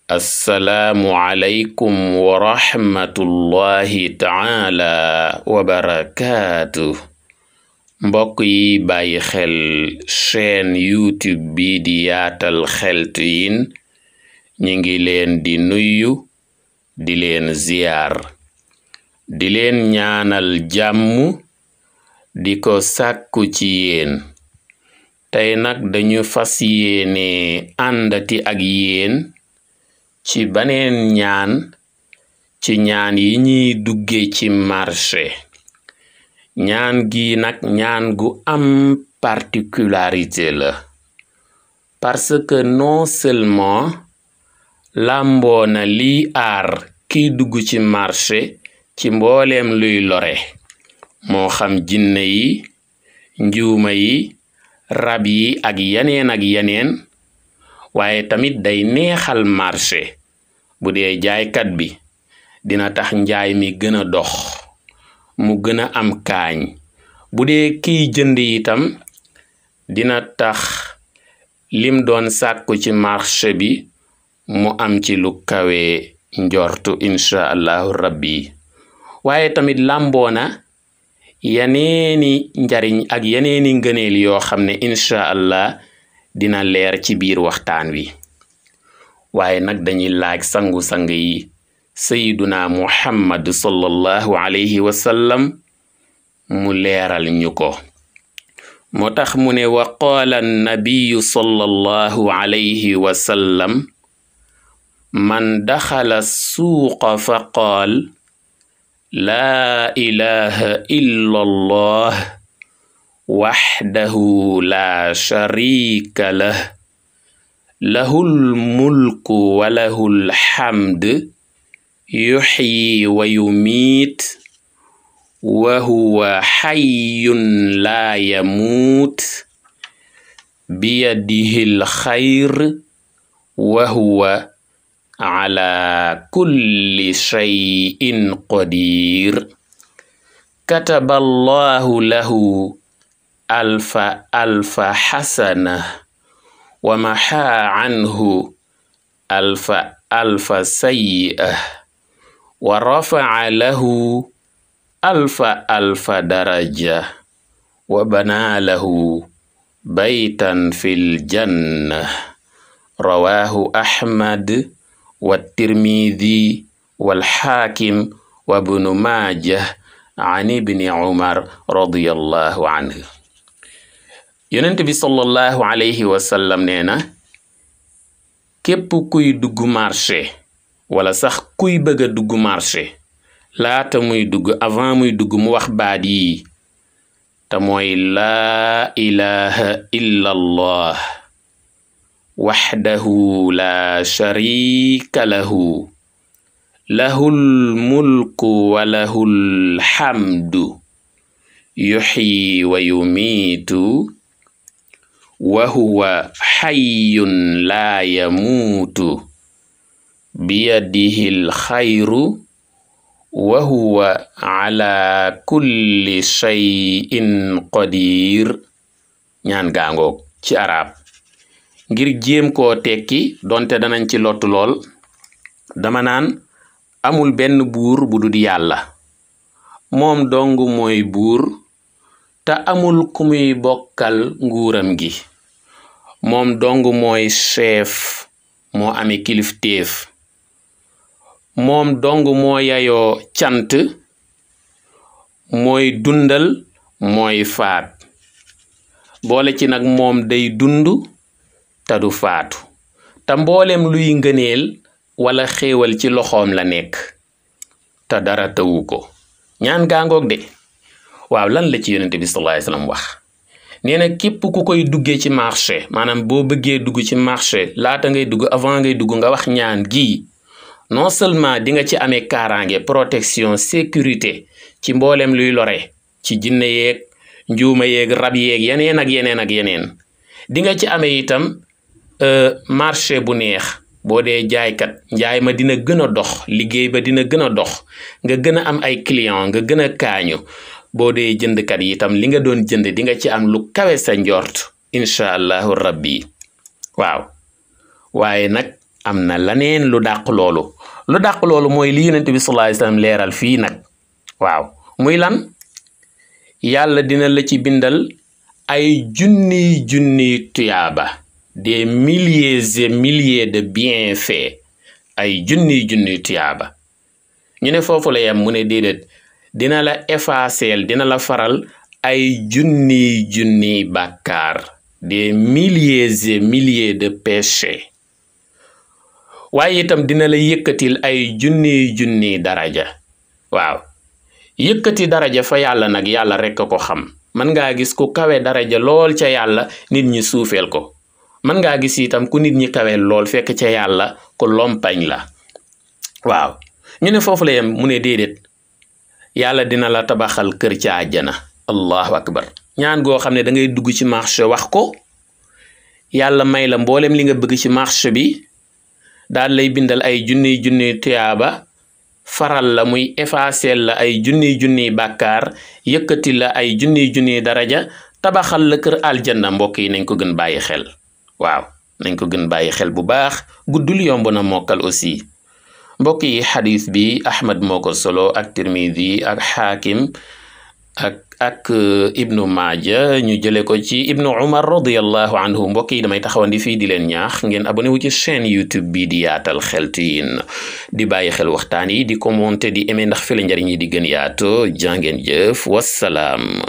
assalaamu aleykum wa rahmatullahi taala wa barakaatu. mbokk yi bàyyi xel chaîne YouTube bi di yaatal xeltu yin ñi ngi leen di nuyu di leen ziyaar di leen ñaanal jàmm di ko sàkku ci yéen. tey nag dañu fas yéene àndati ak yéen ci baneen ñaan ci ñaan yi ñuy dugge ci marché. ñaan gi nag ñaan gu am particularité la parce que non seulement làmboo na lii aar kiy dugg ci marché ci mbooleem luy lore moo xam jinne yi njuuma yi rab yi ak yeneen waaye tamit day neexal marché bu dee jaaykat bi dina tax njaay mi gën a dox mu gën a am kaañ bu dee kiy jënd itam dina tax lim doon sàkku ci marché bi mu am ci lu kawe njortu insha allahu rabbi. waaye tamit làmboona yeneeni njariñ ak yeneeni ngëneel yoo xam ne insha allah dina leer ci biir waxtaan wi. waaye nag dañuy laaj sangu-sang yi sayyiduna muhammad sallallahu alayhi wa sallam mu leeral ñu ko. moo tax mu ne wa qaala annabiyu sallallahu alayhi wa sallam man daxala suuqa fa qaal laa ilaha illa allah waxdahu laa sharika lah lahul mulku wa lahul hamd yuxyi wa yumiit wa huwa xayyun laa yamuut biyadihil xayr wa huwa ala kulli shay'in qadir kataba allahu lahu alfa xasana wa maxaa canhu alfa sayyi'a wa rafaca lahu alfa daraja wa banaa lahu baytan fil janna rawaahu ahmad wa tirmidi wal xaakim wa ibnu maajah an ibni umar radiyallahu anhu. yonent bi sallallahu alayhi wa sallam nee na képp kuy dugg marché wala sax kuy bëgg a dugg marché laata muy dugg avant muy dugg mu wax baat yi te mooy laa ilaha illa allah waxdahu la sharika lahu lahul mulku wa lahul hamdu yuxyi wa yumiitu wa huwa xayyun laa yamuutu biyadihil xayru wa huwa ala kulli shay'in qadir. ñaan gaangoog ci arab ngir jéem koo tekki donte danañ ci lottu lool dama naan amul benn buur bu dul yàlla moom dong mooy buur te amul ku muy bokkal nguuram gi moom dong mooy chef moo amee kilifteef moom dong moo yayoo cant mooy dundal mooy faat boole ci nag moom day dund te du faatu te mboolem luy ngëneel wala xéewal ci loxoom la nekk te dara tawu ko. ñaan gaangoog de waaw lan la ci yonent bi sallallahu alayhi wasallam wax nee na képp ku koy duggee ci marché maanaam boo bëggee dugg ci marché laata ngay dugg avant ngay dugg nga wax ñaan gi non seulement di nga ci amee kaaraange protection sécurité ci mboolem luy lore ci jinne yeeg njuuma yeeg rab yeeg yeneen di nga ci amee itam marché bu neex boo dee jaaykat njaay ma dina gën a dox liggéey ba dina gën a dox nga gën a am ay client nga gën a kaañu boo dee jëndkat yi itam li nga doon jënd di nga ci am lu kawe sa njort incha allahu rabbi waaw waaye nag am na laneen lu dàq loolu mooy li yonent bi sallallahu alayhi wasallam leeral fii nag waaw muy lan yàlla dina la ci bindal ay junniy tuyaaba des milliers et milliers de bienfaits ay junniy tuyaaba ñu ne foofu la yem mu ne déedéet dina la effacer dina la faral ay junniy bàkkaar des milliers et milliers de péchés waaye itam dina la yëkkatil ay junniy daraja waaw yëkkati daraja fa yàlla nag yàlla rekk ko xam mën ngaa gis ku kawe daraja lool ca yàlla nit ñi suufeel ko mën ngaa gis itam ku nit ñi kawe lool fekk ca yàlla ku lompañ la waaw ñu ne foofu la yem mu ne déedéet yàlla dina la tabaxal kër ca àjjana allahu akbar ñaan goo xam ne da ngay dugg ci marché wax ko yàlla may la mboolem li nga bëgg ci marché bi daal lay bindal ay junniy tuyaaba faral la muy effacer la ay junniy bàkkaar yëkkati la ay junniy daraja tabaxal la kër aljanna mbokk yi nañ ko gën bàyyi xel waaw nañ ko gën bàyyi xel bu baax guddul yomb na mokkal aussi mbokk yi xadis bi Ahmad moo ko solo ak Tirmidi ak Xaakim ak Ibnu Maaja ñu jële ko ci Ibnu Umar radiyallahu anhu mbokk yi damay taxawandi fii di leen ñaax ngeen abonné wu ci chaîne YouTube bi di Yaatal Xeltu Yin di bàyyi xel waxtaan yi di commenter di aimer ndax fi la njariñ yi di gën yaatu jàngeen jëf wassalaam